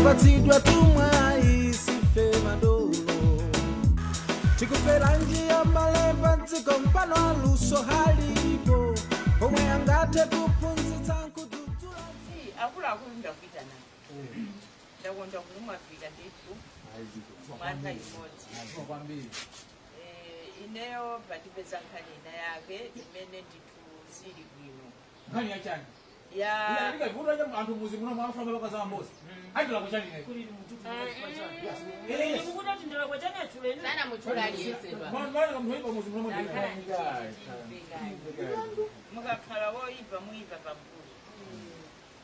Tipatsidwa tumwayi sife madolo tikufera njia malemba ndziko mpano aluso halipo omwe angathe kuphunzitsa nkudzudzula. Akuluakulu, ndakuitana, ndakonda kuti mwafika ndithu mwantha imodzi. Kwambiri. Ineyo pandipeza nkhani ina yake imene ndithu sili bwino. Nkhani yachani? Ya. Ndikavuta cha anthu muzi muno mwafuna bakaza mbozi achila kuchani ne. Sana muchula aliyesedwa. Mwana kamhoipa muzi muno. Mukakhala woipa muipa pamkulu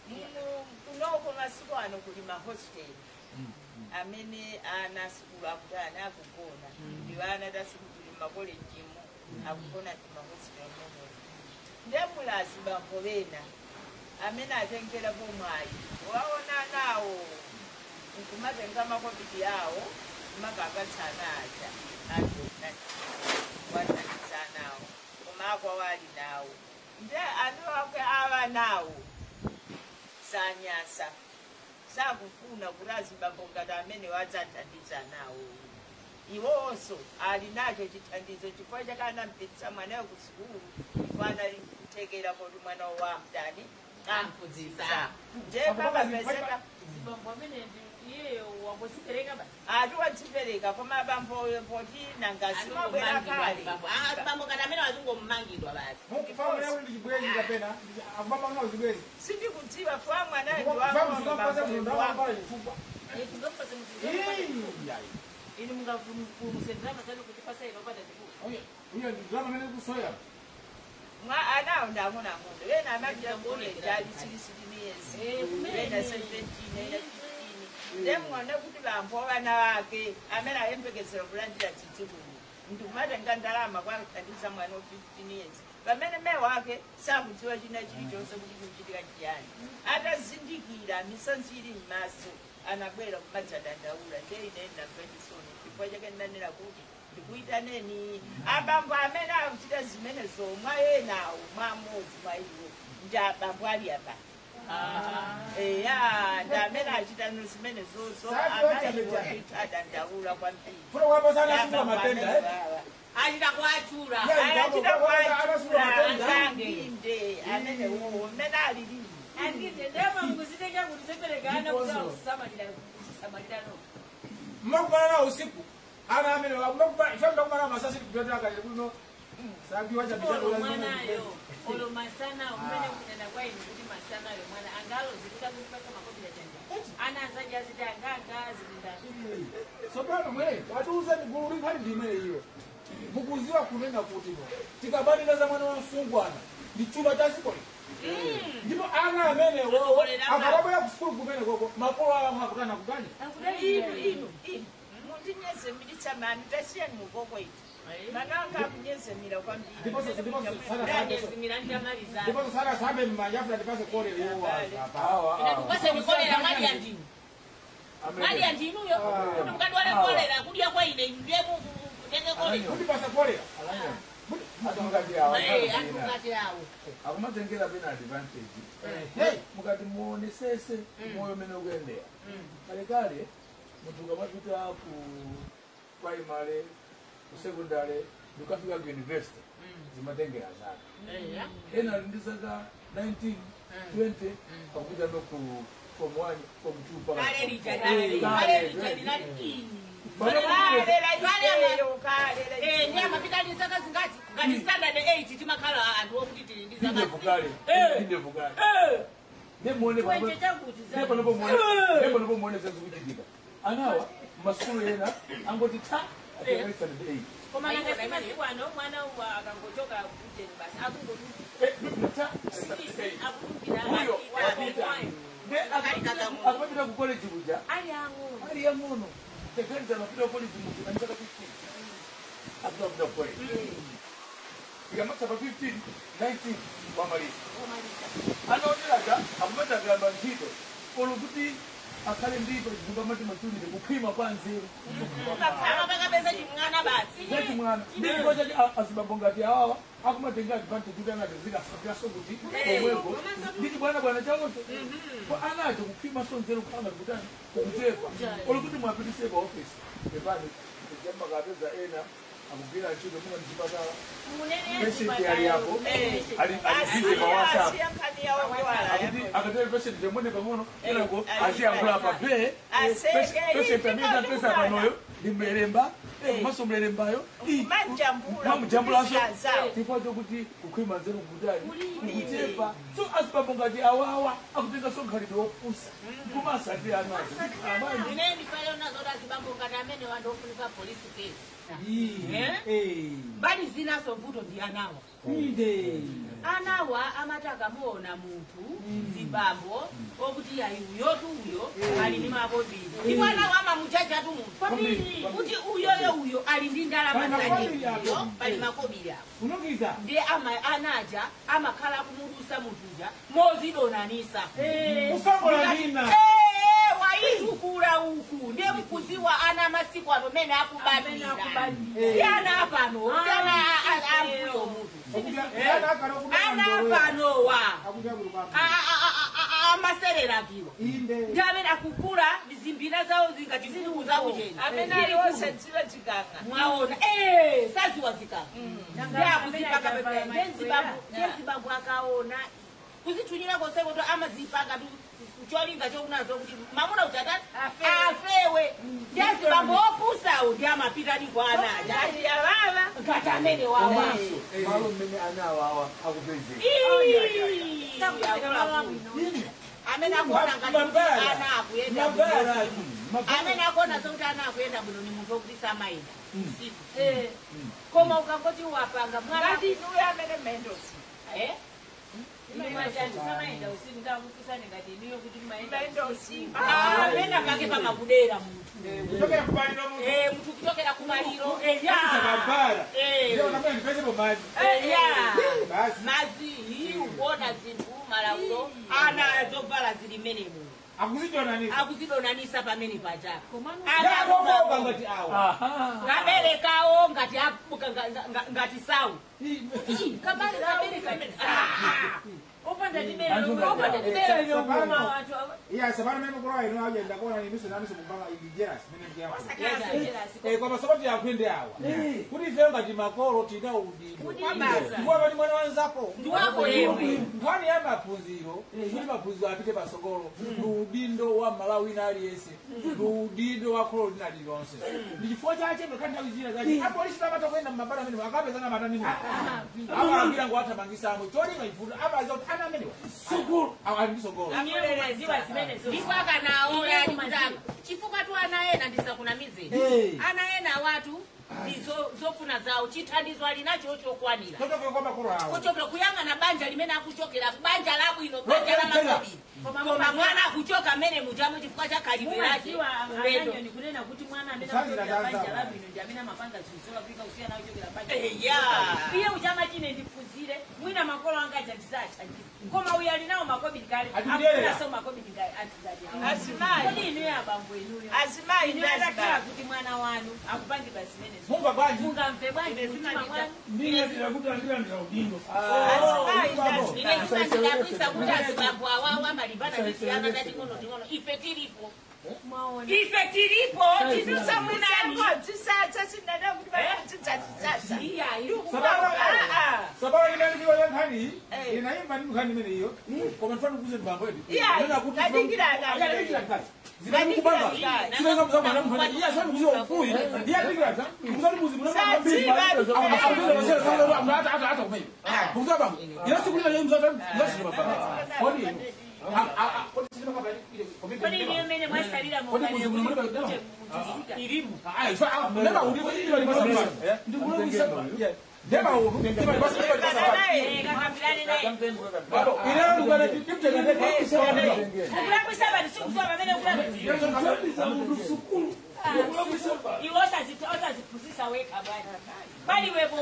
muno kunoko. Masiku ano kuli mahosteli amene ana sukulu akuti ana akugona, ndi ana tasukulu tuli makolejimu akugona timahosteli amenewo. Ndemulasi bambo bena amene atengerapo mwayi waona nawo nkumatenga makobidi awo makakatsana aja wathandiza nawo, koma akwa wali nawo nde anu akwe awa nawo sanyasa sakufuna kuti azibambo ngati amene wadzathandiza nawo. Iwonso ali nacho chithandizo chifukwa chakanampitisa mwanayo ku sukulu, chifukwa anali kuthekera kuti mwana wamtani amphunzitsa. Nje papapezeka Bambo amene iyeyo wakuzipereka basi. Ati wadzipereka, koma bambo poti nangasi mabwera kale. Bambo kana amene wazingomumangidwa basi. Mukufana kuti ndichibwezi kapena akubamba kuna zibwezi? Sindikudziwa fwa mwanayo. Ndiwapasa munthu ndawambala chifukwa. Tungapasa munthu inu mungapulumuse ndalama zanu kuti pasa ino pata chifukwa. Uyo ndi drama amene kusoya. Mwa anawo ndang'onoang'ono, ena amapita kukoleji ali 16 years, ena 17, ena 15. Ndemwone kuti bambo vana vake amene ayembekezera kulandira chidzukulu ndikumatenga ndalama kwakuthandiza mwana wa 15 years pamene mai wake sakudziwa china chilichonse kuti chikuchitika chiyani. Atazindikira, misozi ili m'maso, anabwera kumadzadandaula. Nde ine ndamva chisoni, chifukwa chake ndanena kuti ndikuitaneni abambo amene akuchita zimenezo. Mwa enawo, mwa amodzi mwa iwo ndi abambo ali apa, eya, ndi amene achita zimenezozo. Amayiwo ndithu adandaula kwambiri. Funa kuwapasa ana sukulu matenda, eh? Achita kuachula. Achita kuachula anginde amene uwo mmene alili. Anginde ndalama mukuzitenga kuti zepereka ana kuti akusamalira kusamalira no. Mmakubana nawo usiku ana amene ife ndakumana masasi kupyatira kale kuno sabiwa cha Olo mwanayo, olo masana umene kunena kwa inu kuti masanayo mwana angalozilika kupasa makobidi chanja ana anzaji aziti anganga azilinda. Sopano mwe watiuza ni gulu linkhali ndi imene iyo mukuziwa kunena kuti no tikabanena za mwana wa msungwana ndi chuma cha dziko lino, ndipo ana amene wowo akababwera ku sukulu kumene koko makolo awo akutana kutani. Inu inu inu mundinyezemiritsa mani, tasiyani mukoko iti mana wanga akunyezemira kwambiri. Ndanyezimira ndamaliza. Ndiponso sana sambe mmanja afuna ndipase kolera iwo. Ine ndikupase mikolera mwalya ndinu, mwalya ndinuyo kuti mukadwale kolera kudya kwa ine ndiye mutenge kolera. Kundipasa kolera. Atungati awo. Anthu ngati awo akumatengera pena advantage. Mukati muonesese moyo umene ukuyendera kalekale, munthu ukamapita ku primary, ku secondary, ndikukafika ku university, zimatengera zaka. Ena ali ndi zaka 19, 20 akupita no ku form 1, form 2 mpaka Kale form lija 4. kale lija linali Kalera ifeyo, kalera. Ndi amapita ndi zaka zingati? Ngati standard 8 timakhala anthu okuti tili ndi zaka Ndevu kale, ndevu kale. Nemuone. 20 chakuti. Nepanopo muone zazikuchitika, anawa masukulu ena angoti ta atenga standard 8. Koma nanga si masiku ano mwana wa akangochoka kuteni basi akungoduka Ta standard 8. Akudukira. Huyo wapita. Akamapita ku college kuja ali ang'ono. Ali yang'ono. Teganiza, amapita ku college munthu ali zaka 15, akupita ku college ikamatsa pa 15, 19 wamaliza. Anaoneraga akumata akayamba ntchito olo kuti Akhale ndipo chikungamati maturity kukhwima kwa nzeru. Amapakapeza chimwana basi. Chimwana. Ndipo chati azibambo ngati awawa akumatenga advantage kuti anatezikasafiaso kuti omweko. Nditi bwana bwana chawocho. Kwa anacho kukhwima so nzeru kukanga kutani kukuchepa. Olo kuti mwapitise pa office. Epani kujamba kapeza ena akugwira ntchito muna mchipatala. Patient ali apo. Ali busy pa WhatsApp. Akatele patient jemone pang'ono kenako aziyankhula pa pe. Patient amene apeza panoyo ndi mlelemba komanso mlelembayo mamujambulaso chifukwa chokuti kukhwima nzeru kutali kukuchepa. So azibambo ngati awawa akutenga nkhalidwe wopusa kumasatira anazo. Ine ndifalona zoti azibambo ngati amene wanthu ofunika police case. Mbali zinaso mvuto ndi anawa. Anawa amati akamuona munthu zibambo okuti ayi uyotu uyo ali ndi makobiri. Ndipo anawa amamuchachatu munthu kuti uyoyo uyo ali ndi ndalama zake uyo pali makobiri apo. Ndiye anaja amakhala akumudusa munthuja mozidonanisa. Waitukula uku ndiye mkuziwa ana masiku ano mene akubadilira. Si ana apano, si ana ambuyo mutu. Ana apano wa amasererakiwa. Ndi amene akukula mizimbina zawo zingati zikuza ucheni. Amene ali osadziwa zikanga. Mwaona, saziwa zikanga. Ndiye akuzipaka pepe. Ndiye zibambo akaona. Kuzithunyira konseko to amazipaka kucholinga chokunazo kuti mamuna uchatani afewe. Ndiye zibambo opusawo ndiye amapita ndi kwa anaja. Ati awawa. Ngati amene wawa. Malo mmene ana awawa akupezeka. Amene akuona ngati ana akuyenda bwino. Amene akuona zokuti ana akuyenda bwino ni munthu wokuti samayenda usiku. Koma ukangoti wapanga mwana. Ngati inuyo amene mmendosi. Amene kake pamakudera munthu. Munthu kuchokera kumaliro. Mazi ukuona zinthu malaulo ana zovala zili mmenemo. Akuzidonanisa pamene paja. Kaberekawo ngati ngati sawu. Kabereka. Iya sabana mene mukura ino aje ndakona ni miso namiso mubanga ijealous mene mkiyapo. Kwa masabati ya kwende awa. Kuti ife ngati makolo tina udindo. Kwa bali mwana wanzako. Ndiwako yewe. Nkhani ya maphunziro, kuti maphunziro apite pasogolo. Ndi udindo wa Malawi na aliyense. Ndi udindo wa kholo lina lililonse. Ndi chifukwa chache mekati nthawi zina zache. Apolisi amata kuyenda m'mabala amene akapezana matani. Amalambira ngo athamangisamo. Cholinga chifundo amaza kuti ana amenewa. Sukulu ali ndi sogolo. Ndipo akanaona kuti chifukwa tu ana ena ndisakunamizeni. Ana ena watu zofuna zawo chithandizo ali nacho chokwanira. Kuchokera kwa makolo awo. Kuchokera kuyang'ana banja limene akuchokera banja labwino banja la makobiri. Koma mwana akuchoka amene mujamu chifukwa cha khalidwe lake. Ananyoni kunena kuti mwana amene akuchokera banja labwino ndi amene amapanga zinthu zolakwika kusiyana akuchokera banja. Iye uchama chine ndiphunzire mwina makolo anga aja ndisathandize. Koma uyu ali nawo makobiri kale akufunanso makobiri kale atizati. Azimayi. Kodi inuyo abambo inuyo. Azimayi Inuyo atakhala kuti mwana wanu akupangidwa zimenezo. Munga bwanji. Mungamve bwanji mtima mwanu. Ndingatira kuti andilandira udindo. Azimayi Ine zimandidabwisa kuti azibambo awawa amalimbana ndi tiyana tating'ono ting'ono. Ife tilipo. Ife tilipo tinosamunani. Dzisatsa sinada kuti vadzidzadzisatsa. Iya, Sabana inalipiwa ya nkhani inaimba ndi nkhani imene iyo. Koma ndifuna ndikuuze mbambo edi. Iya, Nena kuti ndadikirana. Adikira nkhani. zimene mukubanga. Zimene mukubanga mwana iya sani kuziwa mfuyi. Ndiye adikira. Kuzali muzi muna mambiri. Ata kumene. Kuziwa bambo. Ila siku lina yeye mzata mzata mafana. Kodi Kodi inuyo mene mwasalira Kodi muzi muno muli pa ilimu. Ndeba uri ndeba uri ndeba basi ndeba Kakambirane naye. Babo ina ndukana tipteka Ukulakwisa bati sikusowa pamene ukulakwisa. Sukulu. Iwe osaziphunzitsa wekha bwana. Paliwepo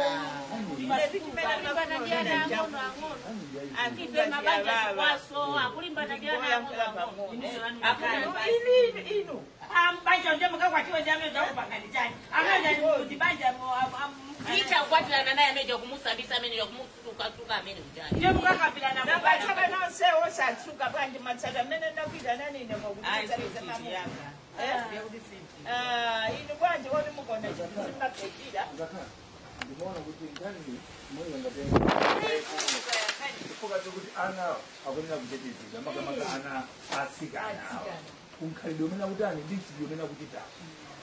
Akife mabanja chikwaso akulimbana ndi ana ang'ono Inu. Ambanja nje mukakwatiwe ndi amene zakupangani chani. Amene ndi banja Tichakwatirana naye amene kumusambisa amene kumusuka amene kujani. ndiye mukakapirana Nabatsaka nonse osatsuka bwanji matsata amene ndakuita nanine Ayi mokuti sinti yanga. Inu bwanji woti mukona chinthu simaphekira. Ngakhale ndimaona kuti nkhani moyo ngatenga chifukwa chokuti ana akunena kutetezedwa makamaka ana asikana unkhalidwe umene akuti ani ndi mchitidwe umene akuchita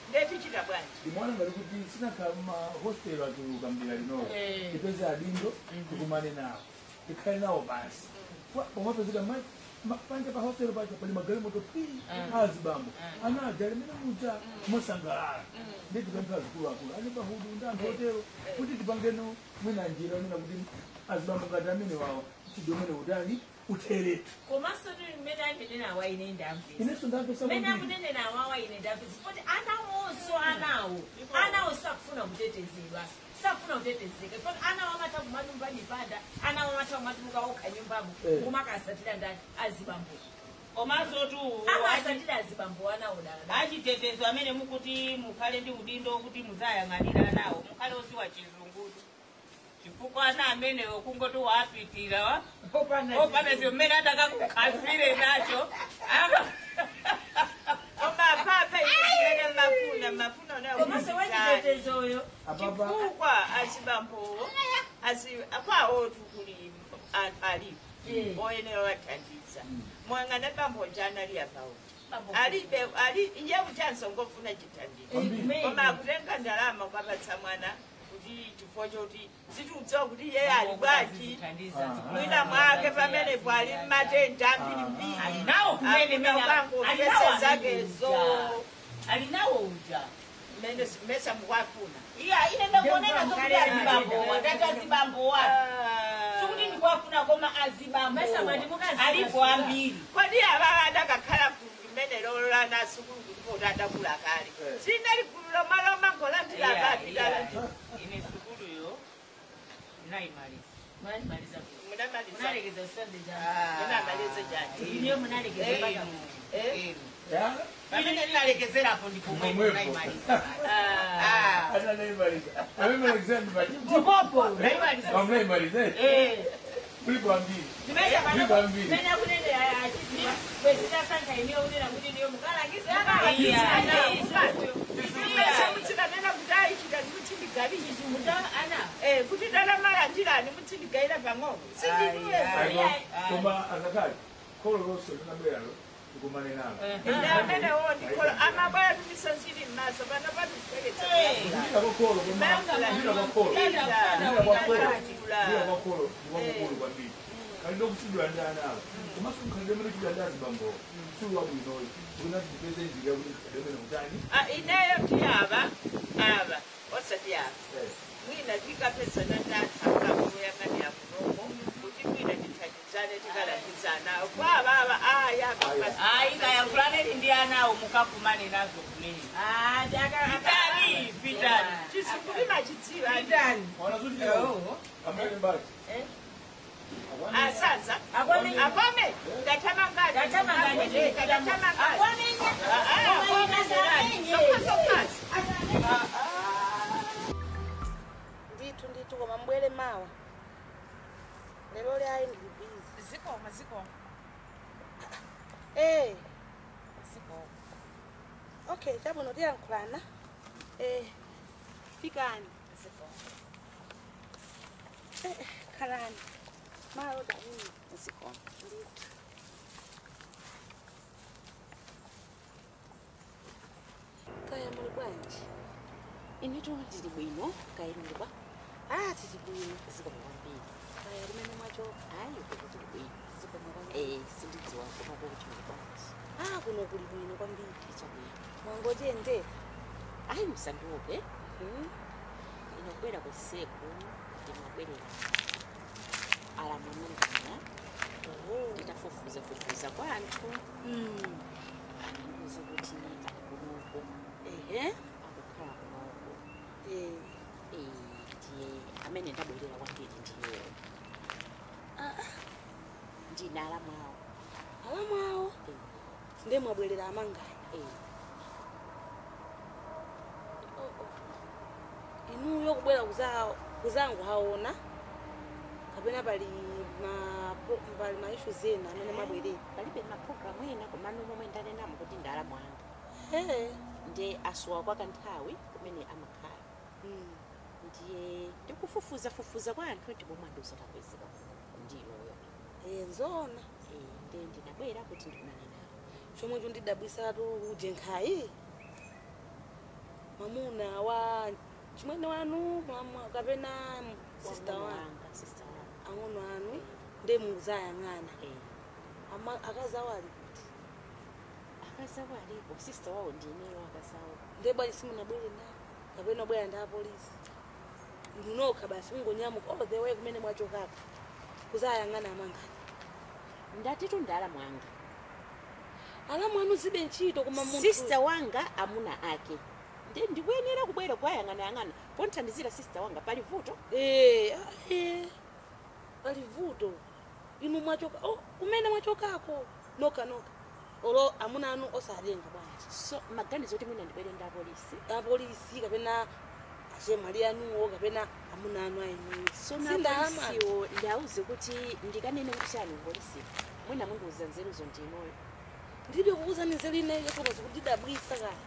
Ndetichita bwanji. ndimaona ngati kuti sinakhala mahostelo achuluka mdera linowo tipeze adindo tikumane nawo tikhale nawo basi pomapezeka panja pa hostelo pacha pali magalimoto pii azibambo ana aja limene muja mosangalala ndi tipempha azikuluakulu ali pahudu ndi anthu otero kuti tipangeno mwina njira imene kuti azibambo ngati amene wawo mchitidwe umene utali utheretu komanso tili mmene anenera awa ine ndamvesa. inenso ndamvesa Mmene kwambiri akunenera awawa ine ndamvesa kuti anawonso anawo sakufuna kutetezedwa sakufuna kutetezeka poti anawo amatha kumalumba mipanda anawo amatha kumatuluka okha nyumbamo kumakasatira ndani azibambo Komanso tu amasatira azibambo anawo dala achitetezo amene mukuti mukhale ndi udindo kuti muzayang'anira nawo mukhale osiwa chizungutu chifukwa ana amenewo kungoti waapitira opanda zimene atakakukhazire nacho Koma papa ine mafuna mafuna nawo. komanso wachitetezoyo apapa Chifukwa azibambowo akwawo tukuli alipo oyenera wathandiza. Mwang'ana bambo njani ali apawo. Alibe ali iye uchanso ngofuna chithandizo. kwambiri Koma akutenga ndalama ukapatsa mwana kuti chifukwa choti situdziwa kuti iye ali bwanji. Mwina mwake pamenepo ali mmatenda ambirimbiri. Alinawo kumene mene ukangopesa zakezo alinawo uja mene mesa mukwafuna. iya ine ndakuonera zokuti azibambowa ndati azibambowa sikuti ndikuwafuna koma Mesa mwati mukazi alipo ambiri Kodi ava adakakhala gulu limene lolo la sukulu kuti adakula kale. Sinali gulu lomaloma ngolandira abapitala. Ine sukuluyo naimaliza munamaliza Munamaliza. munalekeza Sunday jani Munamaliza jani. iniyo munalekeza mpaka ya pamene ndinalekezerapo ndipomwepo Pomwepo. naimaliza atanaimaliza amemaliza ndipachipo ndipopo naimaliza pamnaimaliza Eh. kulipo ambiri Nimesha kulipo ambiri mene akunenera achiziwa kwezitasankha iniyo kunena kuti niyo mukalangize Mesa mutsikanena kuti ayichita ndimutsindigavi ana kuti ndalamalandirani mutsindigaira pang'ono. Sindinuwe. koma akakali kholo lonse linabweralo tikumane nalo Ine amenewo ndikhola amabaya tumisonzili m'maso pano patipwereketsa. kupita kwa kholo koma kupita kwa kholo kupita kwa kholo kupita kwa kholo ndikwakukulu kwambiri khalidwe kuchidwa ndi anawo komanso nkhalidwe imene uchidwa ndi azibambowo suli wabwinoyo kunati tipeze njira yakuti nkhalidwe imene utani Ineyo ndi ava ava osati ava. Mwina tikapesana ndathangakuyanganira kunoko kuti mwina tithandizane tikalandizana kwava ava aya ayi kayankulaneni ndi anawo mukakumane nazo kumene pitani pitani chisukulu machidziva wana zochita amene mbati asanza Akwamenye. akome ndathamangani Ndathamangani. ndathamangani akwamenye sokasokazi ndithu ndithu koma mbwere mawa lero lyayi ndili busy zikoma zikoma eh zikoma okay chabwino tiyankhulana eh fikani zikoma eh khalani malo dalini zikoma ndithu Kaya muli bwanji inetu ndili bwino kaya muli bwa ah tili bwino zikomo kwambiri kaya limene mwachoka ayi kuno tili bwino zikomo kwambiri eh sindidziwa kuno kuti muli bwanji ah kuno kuli bwino kwambiri chabwino mwangotiyendera ayi musandiope inobwera kuseku ndimabwerera alamamangana nditafufuza fufuza kwa anthu anandiuza kuti ali kunoko ehe Ndine alamu awo. Alamu awo? Ndiye mwabwerera amanganya. Inuyo kubwera kuzangu haona kapena pali ma issues ena amene mwabwerera. Palibe ma program ena komano momwe ndanenamo kuti ndi alamu anga. Ndiye asuwa kwa kanthawi kumene amakhala. Ndiye ndikufufuza fufuza kwa anthu ndi momwe andozatakwezeka ndiyoyo. Nzona. Ndiye ndinabwera kuti ndikumane nawo. Chomwe chondidabwisatu uje nkhayi. Mamuna wa chimwene wanu kapena sister wanga. Ang'ono anu ndiye muzayang'ana. Akazawo ali kuti? Akazawo alipo, sister wawo ndineyo akazawo. Ndiye bwanji simunabwere nawo kapena bwera ndi apolisi. Ndinokha basi ungonyamuka all the way kumene mwachokako kuzayang'ana amanganya. Ndatitu ndi alamu anga. Alamu anu zibe ntchito koma munthu. Sister wanga amuna ake. Ndikuyenera kubwera kwayang'ana-yang'ana ponthandizira sister wanga pali vuto. Pali vuto. Inu mwachoka kumene mwachokako nokha nokha. Olo amuna anu osalenga bwanji. So maganizo kuti mwina ndibwere ndi apolisi. Apolisi kapena achemwali anuwo kapena amuna anu ayinuyo. So napolisiwo ndauze kuti ndikanene kuti chani kupolisi. Mwina mundiuza nzeruzo ndinoyo. Ndilibe kukuuzani nzeru ineyo koma zikundidabwisa kaya.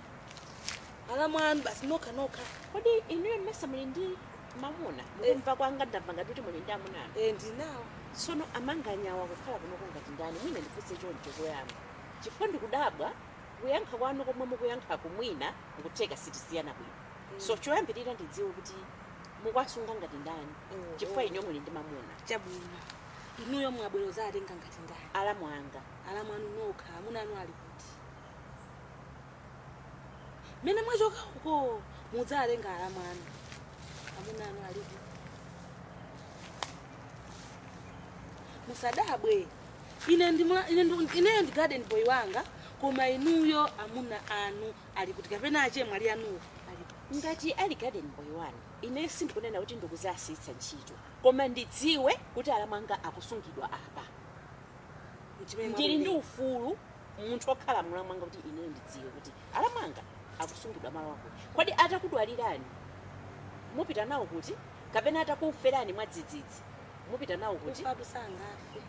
Alamu anu basi nokha nokha. Kodi inuyo mmesa muli ndi mamuna? Mukumva kwanga ndamva ngati kuti muli ndi amuna anu. Ndinawo. Tsono amanganyawa kukhala kunoko ngati ndani mwina ndifunse choncho koyamba. Chifukwa ndikudabwa kuyankha kwanu komwe mukuyankha kumwina mukutheka sitisiyana bwino. So choyambirira ndidziwe kuti mukwasunga ngati ndani. Chifukwa inuyo muli ndi mamuna. Chabwino. Inuyo mwabwera zatenga ngati ndani. Alamu anga. Alamu anu nokha, amuna anu ali kuti? Mene mwachoka uko mudzalenga alamu anu. Amuna anu alipo. Musadabwe. Ine ndi garden boy wanga koma inuyo amuna anu ali kuti kapena achemwali anuwo alipo. Ngati ali garden boy wanu, ine sindikunena kuti ndikuzasitsa ntchito. Koma ndidziwe kuti alamu anga akusungidwa apa. Ndili ndi ufulu munthu okhala mulamu wanga kuti ine ndidziwe kuti alamu anga akusungidwa malo ako. Kodi atakudwalirani mupita nawo kuti kapena atakuferani mwadzidzidzi mupita nawo kuti? Kufa sangafe.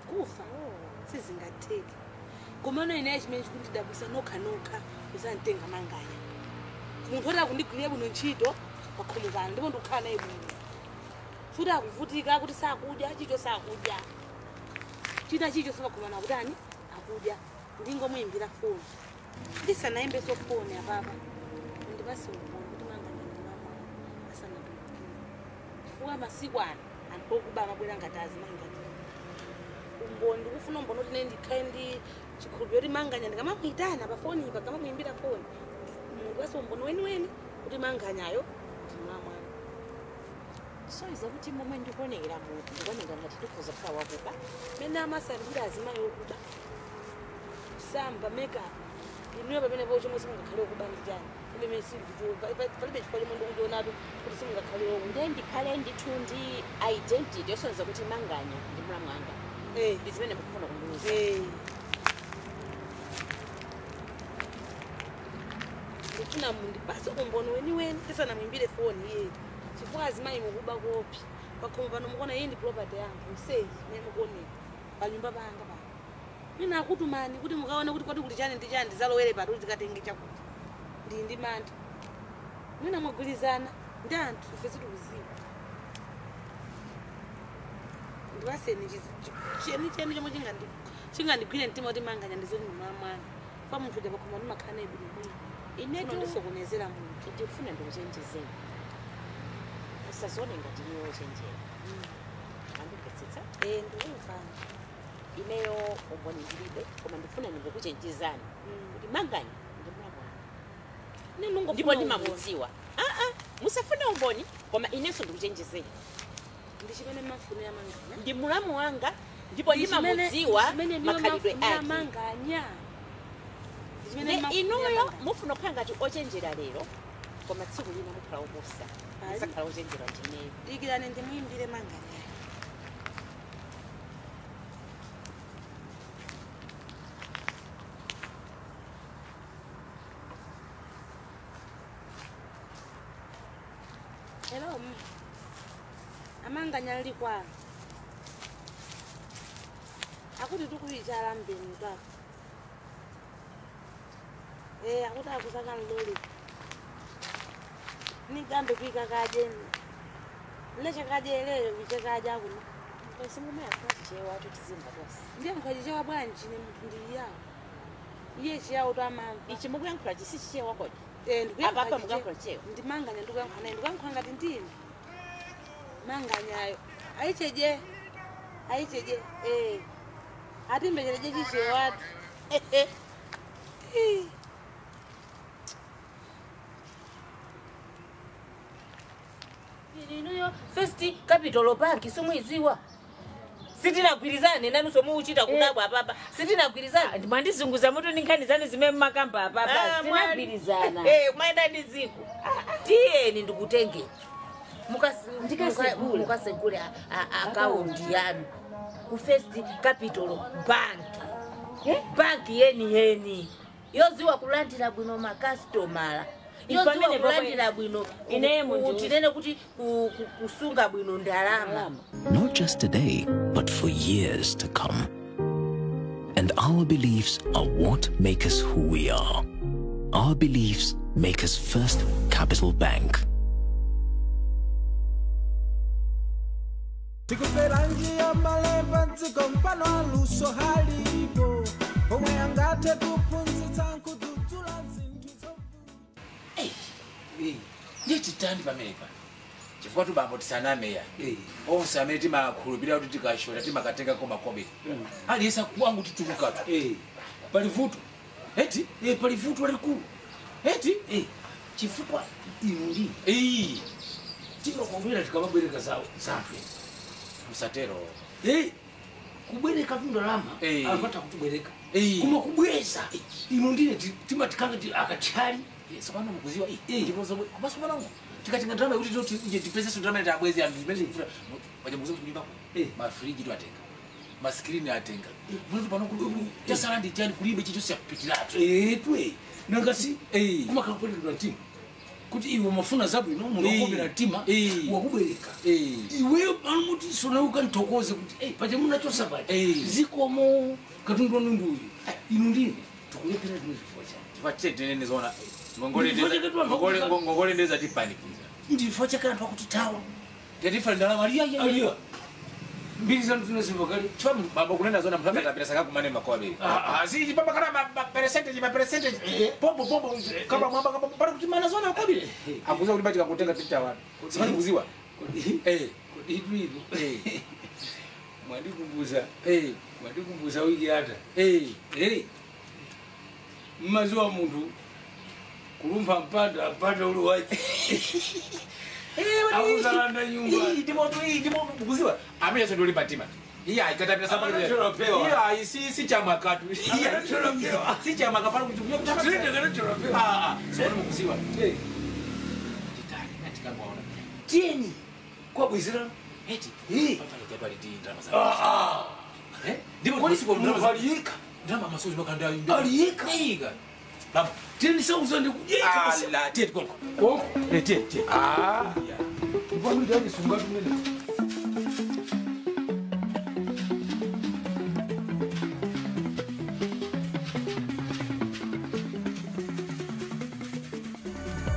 Kufa sizingatheki. Komano ine chimene chikundidabwisa nokha nokha kuzantenga manganya. Munthu oti akundigwirira bwino ntchito pakhomo pano ndipo ndikukhala naye bwino. Futi akuvutika kuti sakudya, chicho sakudya. China chicho sipakhomana akutani akudya. Ndingomuyimbira foni. Ndisanayimbeso foni apapa. Ndipase umboni kuti manganya ndi mwana asanatulukire. Chifukwa masiku ano anthu okuba amabwera ngati azimayi ngati. Umboni ndikufuna umboni kuti ine ndikhale ndi chikhulupiriro kuti manganya ndikamamuyitana pa foni pa kamamuyimbira foni. Ndipase umboni weniweni kuti manganyayo ndi mwana. So iza kuti momwe ndikuonekera ndikuoneka ngati ndikhoza kukhala wakuba. Mene amasambira azimayi okuba. Kusamba makeup. Inuyo pamene po chomwe simungakhale okuba ndi chani. Palibe chifukwa chomwe ndikuchionatu kuti simungakhale okuba. Ndiye ndikhale ndithu ndi identity yosonyeza kuti manganya ndi mulamu wanga. Ndi zimene mukufuna kundiuza. Ndikufuna mundipase umboni weniweni tisanamuimbire foni iye. Chifukwa azimayi mukuba kopi. Pakhomo pano mukuona iyi ndi property yanga. Mseyi imene mukuonera panyumba panga pano. Mina akutumani kuti mukaone kuti kodi kuli chani ndi chani ndizalowere pano kuti tikatenge chakuti. Ndili ndi mantha. Mina mwagwirizana ndi anthu ife sitikuziwa. Ndipaseni cheni cheni chomwe chingandigwire mtima kuti manganya ndizoti ndi mwana mwanga. Fa munthu uja pakhomo ndimakhala naye bwinobwino. Inetu ndisokonezera munthu. Ndikufuna ndikuchenjezeni. Usazione ngati iwe wochenjera. Andimvetsetsa? Ndikumvani. Ineyo umboni ndilibe koma ndikufuna ndikuchenjezani. Kuti manganya ndi mulamu wanga. Ndipo ndimamudziwa. Musafune umboni koma inenso ndikuchenjezeni. Ndi chimene mafunira manganya. Ndi mulamu wanga ndipo ndimamudziwa makhalidwe ake. Manganya. Inuyo mufuna kukhala ngati ochenjera lero koma tsiku lina mukhala oposa. Musakhala ochenjera ndineyo. Dikirani ndimuyimbire manganya. Hello. Amanganya ali kwa. Akuti tukuyichala mbeni kwako. Akuti akusaka nloli. Nigambe kuika kaje. Leche kaje leyo kuiche kaje akuno. Kasi mumayankhula Chichewa tizimva tonse. Ndiye nkhachichewa bwanji ne munthu ndi yawo. Iye chiyawo twamamva. Ichi mukuyankhula chisi Chichewa kodi? Ndikuyankhula Apapa mukuyankhula Chichewa. Ndimanganya ndikuyankhula naye ndikuyankhula ngati ndine. Manganyayo. Ayicheje. Ayicheje. Atimbechereje Chichewa. Inuyo First Capital Bank simwiziwa. Sitinagwirizane nanu somuuchita kudabwa apapa. Sitinagwirizane. Mwandizunguza mutu ndi nkhani zanu zimene mmakamba apapa. Sitinagwirizana. Kumayenda ndi dziko. Tiyeni ndikutenge. Mukasegule akaunti yanu ku First Capital Bank. Bank yeni yeni. Yoziwa kulandira bwino makasitomala. Yoziwa kulandira bwino tinene kuti kusunga bwino ndalama. Not just today, but for years to come. And our beliefs are what make us who we are. Our beliefs make us First Capital Bank. Tikuferanji malemba nziko mpano aluso halipo. Omwe angathe kuphunzitsa nkudzudzula zinthu zovuta. Ndiye titani pamenepa. Chifukwa tubambo tisanameya. Onse amene timakhulupirira kuti tikashota timakatengako makobiri. Aliyesa kwangu titulukatu. Pali vuto. Eti? Pali vuto lalikulu. Eti? Chifukwa inu ndi. Timakondwera tikamabwereka zathu. Msatero. Kubwereka ndalama alipata kutubwereka. Kuma kubweza inu ndine timatikanga akachali. Sopano mukuziwa ndipo komanso pano tikatenga ndalama kuti toti tipezeso ndalama tabwezi anthu zimene zikufuna paja mukuziwa kunyumbako mafriji tu atenga maskrini atenga munthu pano tasala ndi chani kulibe chichonse chakupitiratu. Twe nangasi kumakakupelekera mtima kuti iwe mafuna zabwino munthu wakupera mtima wakubwereka iweyo pano muti sonauka nthokoze kuti paja munachosa paja zikomo katundu wanu ndi uyu inu ndine tikulephera tino chifukwa chani. Chifukwa tinene zoona ngongole ndeza tipanikiza. Ndifo chake anthu akutithawa. Tatifa ndalama aliya. Mbiri zanu tinazimva kale. Chifukwa baba kunena zona mphaka tapita saka kumane makobe. Si papa kana ma percentage ma percentage. Pombo pombo kama mwamba kama pale kuti mana zona kobiri. Akuza kuti batika kutenga picture wanu. Sifani kuziwa. Kodi itu. Mwandikumbuza. Mwandikumbuza wiki ata. Mmaziwa munthu kulumpha mpanda mpanda uli wache. Akuzalanda nyumba. Ndimo kuziwa. Amene sio ndoli mtima. Iya ikatapita sapa. Iya si chama katu. Iya si chama kapala kuti kunyaka. Sio mukuziwa. Titani katika mwaona. Tieni kwa bwizira. Eti. Papa jadwali ndi drama za. Ndimo polisi kwa drama. Aliyeka. Drama masoji makanda aliyeka. Iga. Baba. 10,000 kujeka. Ala tieni konko. Konko. Tieni. Mbona ndani sunga tumene.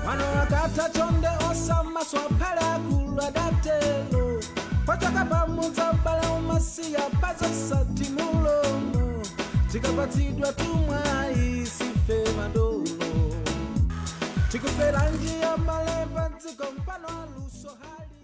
Mano akata chonde osama swapala kulwa datelo. Pachaka pamudza bala umasiya pazo sati mulomo. Tikapatsidwa tumwa isife madolo. Tikufera njia malemba nziko mpano aluso hali.